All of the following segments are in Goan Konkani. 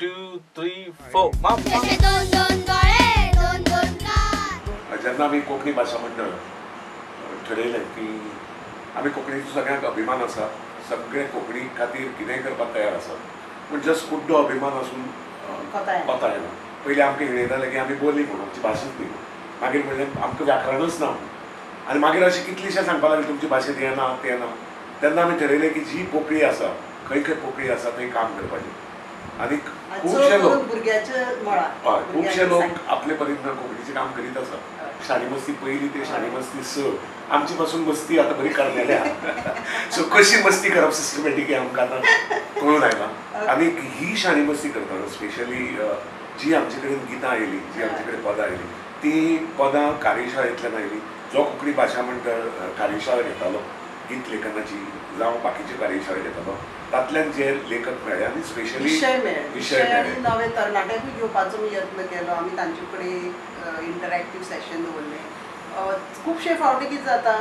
2 3 4. जेन्ना आमी कोंकणी भाशा मंडळ ठरयलें की आमी कोंकणीचो सगळ्यांक अभिमान आसा, सगळे कोंकणी खातीर कितेंय करपाक तयार आसात, पूण जस्ट कुड्डो अभिमान आसून कोता येना. पयलीं आमकां हिणयताले की आमी बोली म्हणून, आमची भाशूच न्ही. मागीर म्हणलें आमकां व्याकरणूच ना म्हणून, आनी मागीर अशें कितलीशें सांगपाक लागलें तुमचे भाशेंत हें ना तें ना. तेन्ना आमी ठरयलें की जी पोकळी आसा, खंय खंय पोकळी आसा थंय काम करपाचें. आनी खुबशे लोक हय खुबशे लोक आपले परीन कोंकणीचें काम करीत आसा. शाणी मस्ती पयली ते शाणी मस्ती स आमची पासून मस्ती आतां बरी करलेल्या. सो कशी मस्ती करप सिस्टमॅटीक हें आमकां आतां कळून आयलां. आनी ही शाणी मस्ती करतना स्पेशली जी आमचे कडेन गितां आयलीं, जी आमचे कडेन पदां आयलीं, ती पदां कार्यशाळेंतल्यान आयलीं. जो कोंकणी भाशा मंडळ कार्यशाळा घेतालो गीत लेखनाची जावं बाकीची कार्यशाळा घेतालो, तातल्यान जे लेखक मेळ्ळे आनी स्पेशली विशय मेळ्ळे. नवे तरणाट्यांकूय घेवपाचो यत्न केलो आमी, तांचे कडेन इंटरॅक्टीव सेशन दवरलें. खुबशे फावटी कितें जाता,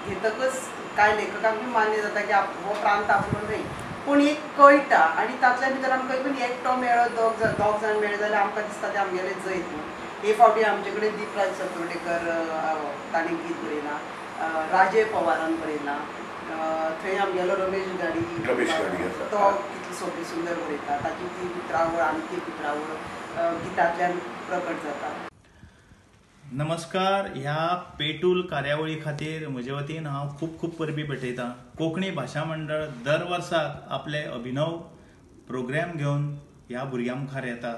घेतकच कांय लेखकांकूय मान्य जाता की हो प्रांत आपलो न्हय, पूण एक कळटा आनी तातल्या भितर आमकां इवन एकटो मेळ्ळो, दोग जाण मेळ्ळे जाल्यार आमकां दिसता तें आमगेलें जैत म्हूण. हे फावटी आमचे कडेन दीपराज सतोर्डेकर ताणें गीत बरयलां, राजय पवारान बरयलां, थंय आमगेलो रमेश गाडी तो कितली सोबी सुंदर बरयता, ताची ती उतरावळ आनी ती उतरावळ गितांतल्यान प्रकट जाता. नमस्कार. ह्या पेटूल कार्यावळी खातीर म्हजे वतीन हांव खूब खूब परबी भेटयतां. कोंकणी भाशा मंडळ दर वर्साक आपले अभिनव प्रोग्राम घेवन ह्या भुरग्यां मुखार येता.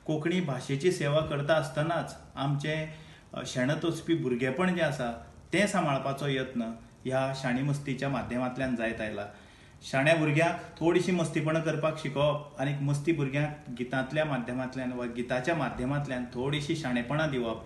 कोंकणी भाशेची सेवा करता आसतनाच आमचें शेणत वचपी भुरगेपण जें आसा तें सांबाळपाचो यत्न ह्या शाणी मस्तीच्या माध्यमांतल्यान जायत आयला. शाण्या भुरग्यांक थोडीशी मस्तीपणां करपाक शिकोवप आनी मस्ती भुरग्यांक गितांतल्या माध्यमांतल्यान वा गिताच्या माध्यमांतल्यान थोडीशी शाणेपणां दिवप,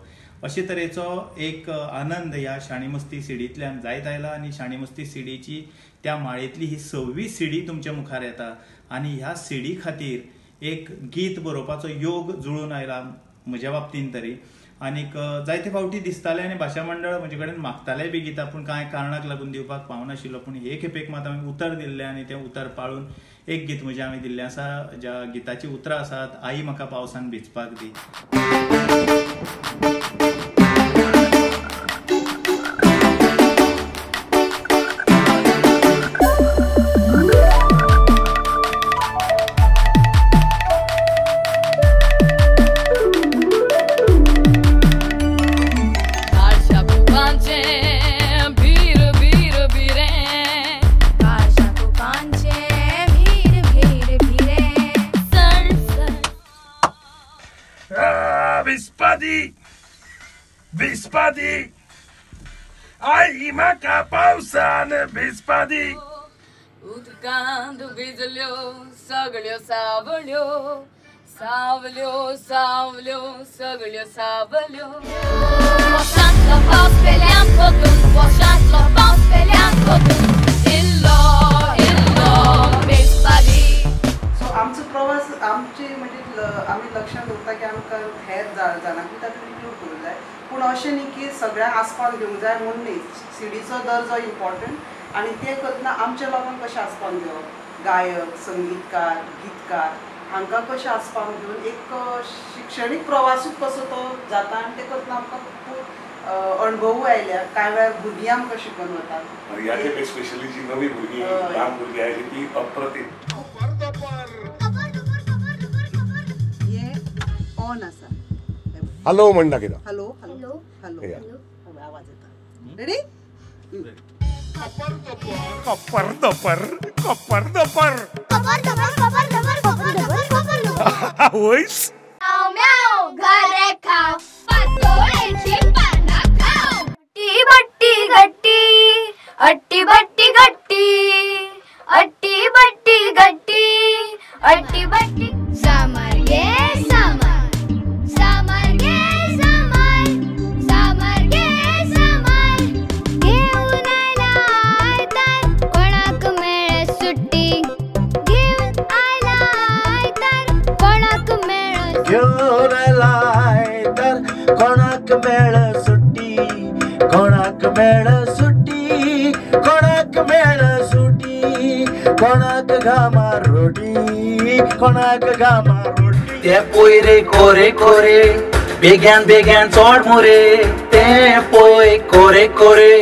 अशे तरेचो एक आनंद ह्या शाणी मस्ती सिडींतल्यान जायत आयला. आनी शाणी मस्ती सिडीची त्या माळेंतली ही 6वी सिडी तुमच्या मुखार येता आनी ह्या सिडी खातीर एक गीत बरोवपाचो योग जुळून आयला म्हज्या बाबतीन तरी. आनीक जायते फावटी दिसतालें आनी भाशा मंडळ म्हजे कडेन मागतालें बी गितां, पूण कांय कारणाक लागून दिवपाक पावनाशिल्लो. पूण हे खेपेक मात आमी उतर दिल्लें आनी तें उतर पाळून एक गीत म्हजें आमी दिल्लें आसा, ज्या गिताचीं उतरां आसात, आई म्हाका पावसान भिजपाक दी. भिजपादी आई म्हाका पावसान भिजपादी. उदकांत भिजल्यो सगळ्यो सावळ्यो, सावल्यो सावल्यो सगळ्यो सावल्यो. वोशांतलो पावस पेल्यान वतून, वोशांतलो पावस पेल्यान वतून, इल्लो इल्लो भिजपादी. सो आमचो प्रवास आमची म्हणजे आमी लक्षांत दवरता की आमकां हेर जाणांकूय तातूंत इन्क्लूड करूंक जाय, पूण अशें न्ही की सगळ्यांक आसपावन घेवंक जाय म्हूण न्ही. सिडीचो दर्जो इम्पॉर्टंट आनी तें करतना आमच्या लोकांक कशें आसपावन घेवप, गायक, संगीतकार, गीतकार हांकां कशें आसपावन घेवन एक शिक्षणीक प्रवासूच कसो तो जाता आनी तें करतना आमकां खूब अणभवूय आयल्या. कांय वेळार भुरगीं आमकां शिकून वतात. ह्या खेपे स्पेशली जी नवी भुरगीं, ल्हान भुरगीं आयली ती अप्रतीम. हें ऑन आसा. हॅलो म्हण दाखयता. हॅलो हॅलो हॅलो आवाज येता. रेडी? कपर दपर कपर दपर कपर दपर कपर दपर कपर दपर कपर दपर. वोयस म्याव घरे खाव पातोळेची पाना खाव. टी बट्टी गट्टी अट्टी बट्टी गट्टी अट्टी बट्टी गट्टी अट्टी बट्टी. सामर गे सामर सामर गे सामर सामर गे सामर. घेऊन आयला आयतार कोणाक मेळ सुट्टी, घेऊन आयला आयतार कोणाक मेळ, घेऊन आयला आयतार कोणाक मेळ सुट्टी, कोणाक मेळ सुट्टी, कोणाक मेळ सुट्टी, कोणाक घामा रोटी, कोणाक घामा रोटी. ते पोय रे कोरे कोरे बेग्यान बेग्यान चोड मोरे, ते पोय कोरे कोरे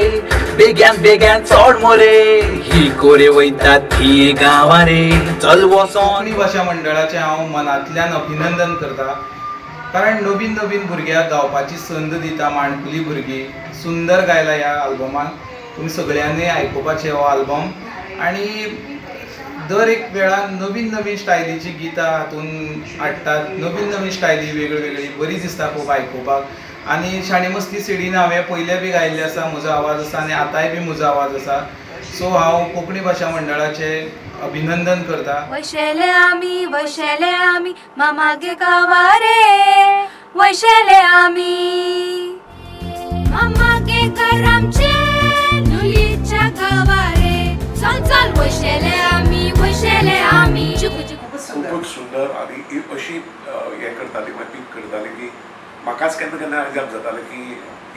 बेग्यान बेग्यान चोड मोरे, ही कोरे वयता ती गांवा रे चल वचोन. कोंकणी भाशा मंडळाचें हांव मनांतल्यान अभिनंदन करता, कारण नवीन नवीन भुरग्यांक गावपाची संद दिता. माणकुली भुरगीं सुंदर गायला ह्या आल्बमान, तुमी सगळ्यांनी आयकुपाचें हो आल्बम. आनी दर एक वेळार नवीन नवीन स्टायलीची गितां हातूंत हाडटात, नवीन नवीन स्टायली वेगळी वेगळी बरी दिसता खूब आयकुपाक. आनी शाणी मस्ती सिडीन हांवें पयलें बी गायिल्लें आसा, म्हजो आवाज आसा आनी आतांय बी म्हजो आवाज आसा. सो हांव कोंकणी भाशा मंडळाचें अभिनंदन करता. वैशेले आमी वैशेले आमी मामागे गांवारे, वैशेले आमी मामागे घर आमचे नुलीच्या गांवारे, चल चल वैशेले आमी वैशेले आमी. खूबच सुंदर आनी अशी हें करताली, मागीर पीक करताली की म्हाकाच केन्ना केन्ना अजाप जातालें की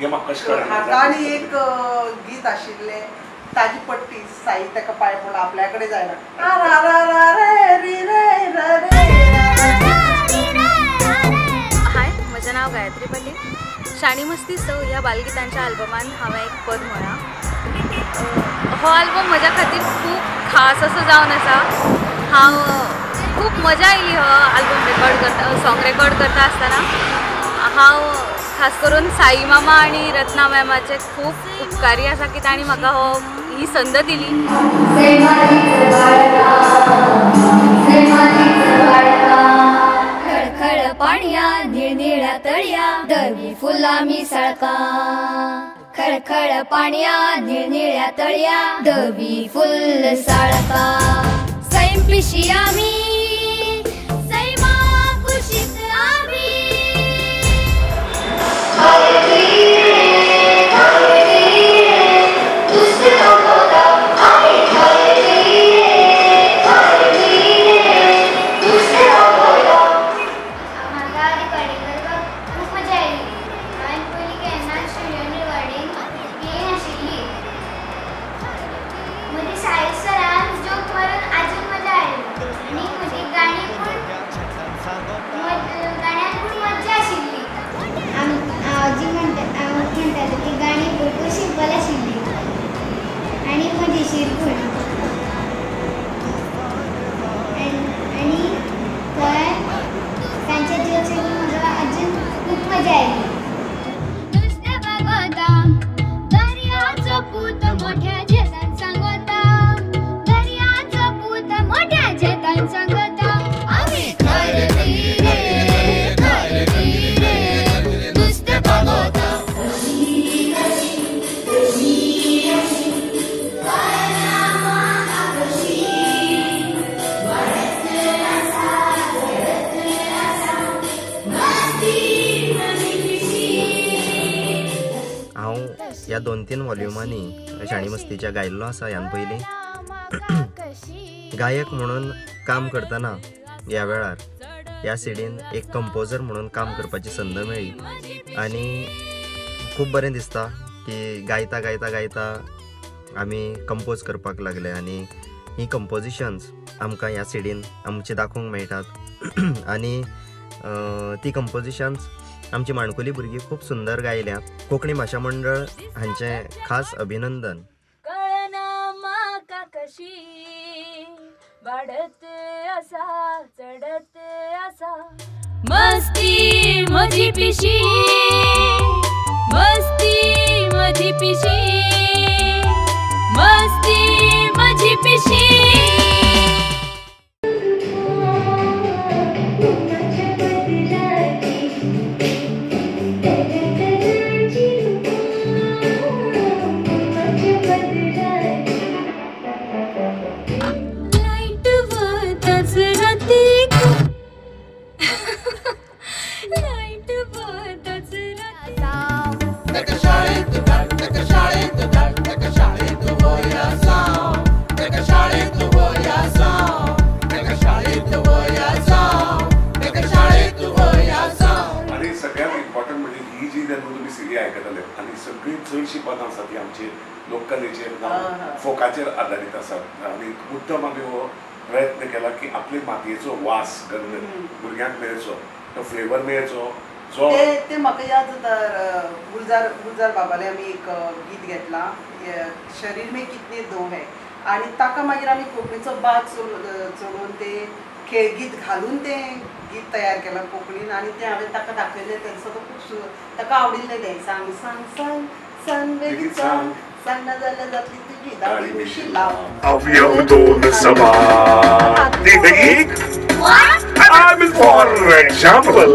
हें म्हाका कशें कळना. हाका आनी एक गीत आशिल्लें ताजी पट्टी साई ताका पांय पडलो आपल्या कडेन जायना. हाय, म्हजें नांव गायत्री पटेल. शाणी मस्ती सौ ह्या बालगितांच्या आल्बमान हांवें एक पद म्हळां. हो आल्बम म्हज्या खातीर खूब खास असो जावन आसा. हांव खूब मजा आयली हो आल्बम रेकॉर्ड करता, सॉंग रेकॉर्ड करता आसतना. हांव खास करून साई मामा आनी रत्ना मॅमाचे खूब उपकारी आसा की तांणी म्हाका हो ही संद दिली. खळखळ पाणया निळनिळ्या तळया धवी फुलां मिसळका, खळखळ पाणया निळनिळ्या तळया धवी फुल साळका, सैम पिशी आमी सैमा कुशीत आमी. म्हाका रिकॉर्डिंग करपाक खूब मजा आयली. हांवें पयलीं केन्ना स्टुडियोन रिकॉर्डिंग केली नाशिल्ली. म्हजी साई सरान जोक मारून आजून मजा आयली आनी म्हजी गाणी पूण गाण्यान पूण मज्जा आशिल्ली. आजी म्हणटाले की गाणी भरपूर सिंपल आशिल्ली आनी मजेशीर पूण. आनी थंय तांच्या जोक्स म्हाका अजून खूब मजा आयली. नुस्तें बागवता दर्याचो पूत मोठ्या झेतान सांगता, दर्याचो पूत मोठ्या झेतान सांगता, आमी खरती रे खरती रे नुस्तें बागवता. हांव ह्या 2-3 वॉल्युमांनी शाणी मस्तीच्या गायिल्लो आसा. ह्यान पयलीं गायक म्हणून काम करतना ह्या वेळार ह्या सिडीन एक कंपोजर म्हणून काम करपाची संद मेळ्ळी आनी खूब बरें दिसता की गायता गायता गायता आमी कंपोज करपाक लागले आनी ही कंपोजिशन्स आमकां ह्या सिडीन आमचे दाखोवंक मेळटात आनी ती कंपोजिशन्स आमची माणकुली भुरगीं खूब सुंदर गायल्यात. कोंकणी भाशा मंडळ हांचें खास अभिनंदन. कळना म्हाका कशी वाडत आसा चडत आसा, मस्ती म्हजी पिशी मस्ती म्हजी पिशी मस्ती म्हजी पिशी. लायट वताच रातीक लायट वताच रातीक. शाळेत धाड ताका शाळेत धाड ताका शाळेत वया जावं, ताका शाळेत वया जावं, ताका शाळेत वया जावं, ताका शाळेत वया जावं. आनी सगळ्यांत इम्पॉर्टंट म्हणजे ही जी जेन्ना तुमी सिडी आयकतले आनी सगळीं चडशीं पदां आसा ती आमची लोककलेचेर जावं फोकाचेर आदारीत आसात आनी मुद्दम आमी हो प्रयत्न केला की आपले मातयेचो वास गंध भुरग्यांक मेळचो, तो फ्लेवर मेळचो जो ते म्हाका याद जाता. गुलजार गुलजार बाबाले आमी एक गीत घेतलां, शरीर में कितने दो है, आनी ताका मागीर आमी कोंकणीचो बाद चडोवन ते खेळगीत घालून तें गीत तयार केलां कोंकणीन, आनी तें हांवें ताका दाखयलें. तेंचो तो खूब ताका आवडिल्लें तें, सांग सांग सांग सांग बेगीन सांग सांग ना जाल्यार जातली तुजी दाढी मिशी लाव. अवयव दोन समान एक फॉर एक्झाम्पल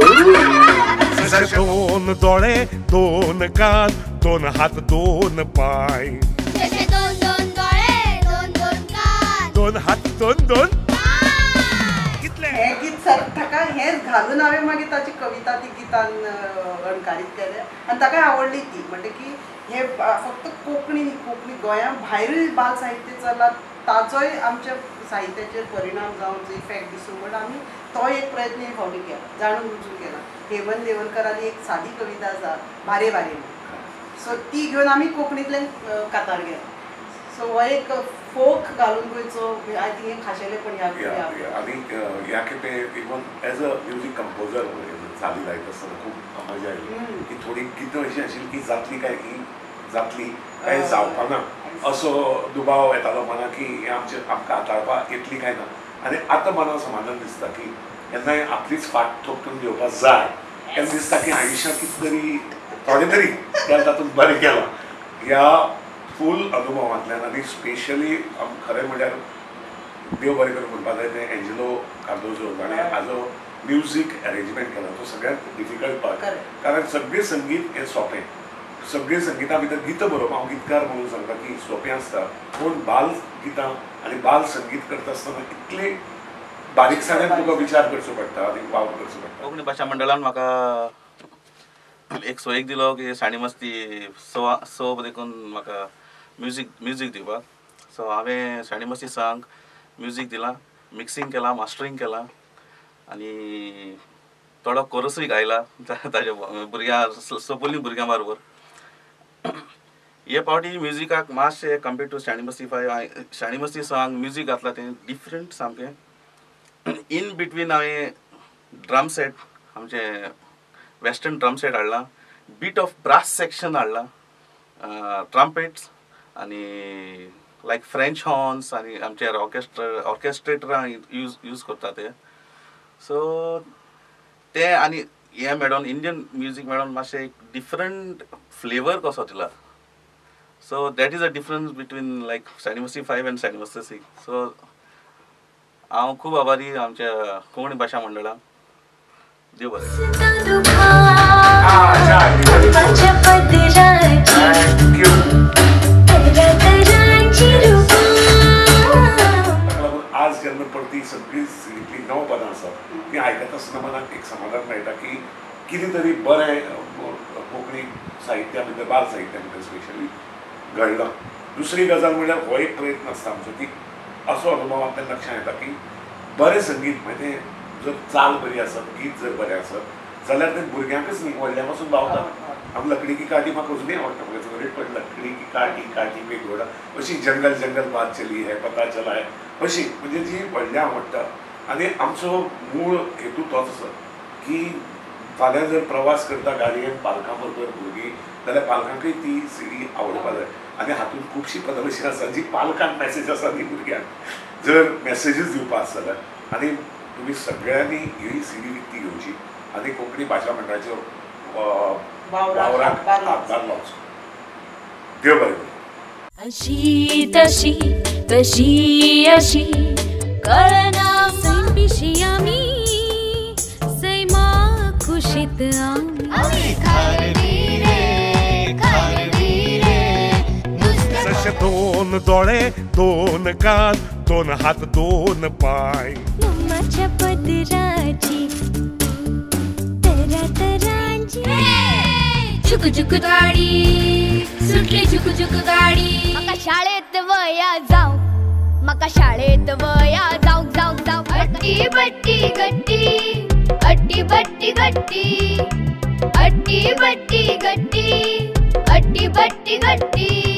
दोन दोळे दोन कान दोन हात दोन पाय, दोन दोन दोळे दोन दोन कान दोन हात दोन दोन. हें गीत ताका हेंच घालून हांवें मागीर ताची कविता ती गितान अणकारीत केलें आनी ताका आवडली ती. म्हणटा की हें फक्त कोंकणी न्ही, कोंकणी गोंया भायरूय बाल साहित्य चल्लां ताचोय आमच्या साहित्याचेर परिणाम जावन इफेक्ट दिसूं म्हण आमी तो एक प्रयत्न हे फावटी केला, जाणून बुजून केला. हेमंत देवलकराली एक सादी कविता आसा बारे बारे, सो ती घेवन आमी कोंकणींतल्यान कातार गेला. सो हो एक फोक घालून गोंयचो I think हें खाशेलेपण ह्या आनी ह्या खेपे even as a music composer चाली लायत आसतना खूब मजा आयली की थोडी गितां अशी आशिल्ली की जातली काय ही जातली काय जावपाना असो दुबाव येतालो मना की हें आमचें आमकां हाताळपाक येतली काय ना. आनी आतां मनाक समाधान दिसता की केन्नाय आपलीच फाट थोपटून घेवपाक जाय. केन्ना दिसता की आयुश्यांत कितें तरी थोडें तरी केलें तातूंत बरें केलां ह्या फूल अनुभवांतल्यान. आनी स्पेशली खरें म्हणल्यार देव बरें करून म्हणपाक जाय तें एंजेलो कार्दोजो ताणें हाजो म्युजीक अरेंजमेंट केला तो सगळ्यांत डिफिकल्ट पार्ट, कारण सगळें संगीत हें सोंपें, सगळीं संगिता भितर गितां बरोवप हांव गीतकार म्हणून सांगता की सोंपें आसता, पूण बाल गितां आनी बाल संगीत करता आसतना इतले बारीकसाणेन तुका विचार करचो पडटा आनी वावर करचो पडटा. कोंकणी भाशा मंडळान म्हाका एक सोयीक दिलो की साणी मस्ती स देखून म्हाका म्युजीक दिवपाक. सो हांवें साणी मस्ती सांग म्युजीक दिलां, मिक्सिंग केलां, मास्टरींग केलां आनी थोडो कोरसूय गायला ताज्या भुरग्यां सपोली भुरग्यां बरोबर. हे फावटी म्युजिकाक मातशें कंपेर्ड टू शाणी मस्ती फायव शाणी मस्ती सांग म्युजीक घातलां तें डिफरंट सामकें. इन बिटवीन हांवें ड्रम सेट आमचें वेस्टर्न ड्रम सेट हाडला, बीट ऑफ ब्रास सेक्शन हाडला, ट्रम्पेट्स आनी लायक फ्रेंच हॉर्न्स आनी आमचे ऑर्केस्ट्रेटरां यूज करता ते. सो ते आनी हें मेळोन इंडियन म्युजीक मेळोन मातशें एक डिफरंट फ्लेवर कसो दिला. So that is a difference between like Shani Masti 5 and Shani Masti 6. So हांव खूब आभारी आमच्या कोंकणी भाशा मंडळाक. देव बरें. ताका लागून आज जेन्ना परती सगळी इतलीं 9 पदां आसात ती आयकता आसतना मनाक एक समाधान मेळटा की कितें तरी बरें कोंकणी साहित्या भितर बाल साहित्या भितर स्पेशली घडलां. दुसरी गजाल म्हणल्यार हो एक प्रयत्न आसता आमचो की असो अनुभव आपल्या लक्षांत येता की बरें संगीत म्हणजे जर चाल बरी आसत, गीत जर बरें आसत जाल्यार तें भुरग्यांकच न्ही व्हडल्या पासून भावता. आम लकडी की काठी म्हाका अजुनूय आवडटा, म्हाका फेवरेट पण लकडी की काठी काठी पे घोडा अशी जंगल जंगल बात चली है पता चला है अशी म्हणजे जी व्हडल्या आवडटा. आनी आमचो मूळ हेतू तोच आसा की फाल्यां जर प्रवास करता गाडयेन पालकां बरोबर भुरगीं जाल्यार पालकांकय ती सीडी आवडपा जाय. आनी हातूंत खुबशीं पदां अशीं आसा जी पालकांक मॅसेज आसा ती भुरग्यांक जर मॅसेजीस दिवपा आसा जाल्यार. आनी तुमी सगळ्यांनी ही सीडी विकती घेवची आनी कोंकणी भाशा मंडळाच्यो वावराक हातभार लावचो. देव बरें करूं. अशी तशी तशी अशी कळना सैमिशी आमी सैमा खुशीत आमी खारवी रे खारवी रे. जशे दोन दोळे दोन कान दोन हात दोन पाय, मम्माच्या पदराची तरा तरांची झुक झुक गाडी सुटली झुक झुक गाडी. म्हाका शाळेत वया जाव, म्हाका शाळेत वया जाव जाव जाव. अट्टी बट्टी गट्टी अट्टी बट्टी गट्टी अट्टी बट्टी गट्टी अट्टी बट्टी गट्टी.